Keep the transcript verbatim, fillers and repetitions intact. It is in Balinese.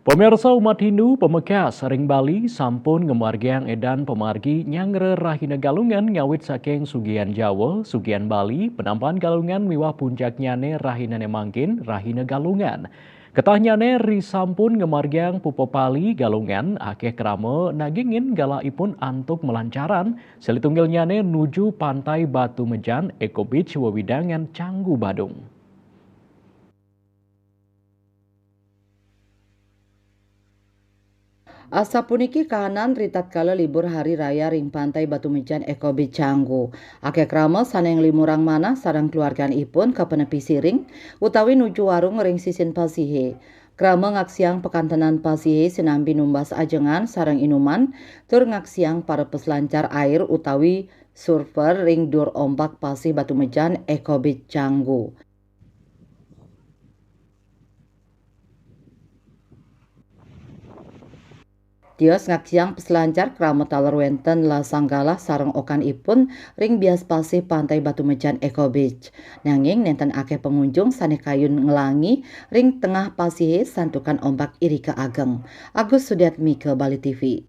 Pemirsa, umat Hindu Pamekas ring Bali sampun ngamargiang edan pamargi nyanggra rahina Galungan ngawit saking sugihan Jawa, sugihan Bali, penampan Galungan miwah puncaknyane rahinane mangkin, rahina Galungan. Ketahnyane ri sampun ngamargiang pupapali Galungan, akeh krama nagingin galahipun antuk malancaran, silih tunggilnyane nuju Pantai Batu Mejan, Eco Beach, wewidangan Canggu, Badung. Asapuniki kahanan ritatkala libur hari raya ring Pantai Batu Mejan, Eco Beach, Canggu. Akeh krama sane nglimurang manah sareng keluarganipun kapenepi siring utawi nuju warung ring sisin pasihe. Krama ngaksiang pakantenan pasihe sinambi numbas ajengan sareng inuman, tur ngaksiang para peselancar air utawi surfer ring dur ombak Pasih Batu Mejan, Eco Beach, Canggu. Tios ngaksiang peselancar krama taler wenten lasang galah sareng okanipun ring bias pasih Pantai Batu Mejan, Eco Beach. Nanging nenten akeh pangunjung sane kayun nglangi ring tengah pasihe santukan ombak irika ageng. Agus Sudiatmika, Bali T V.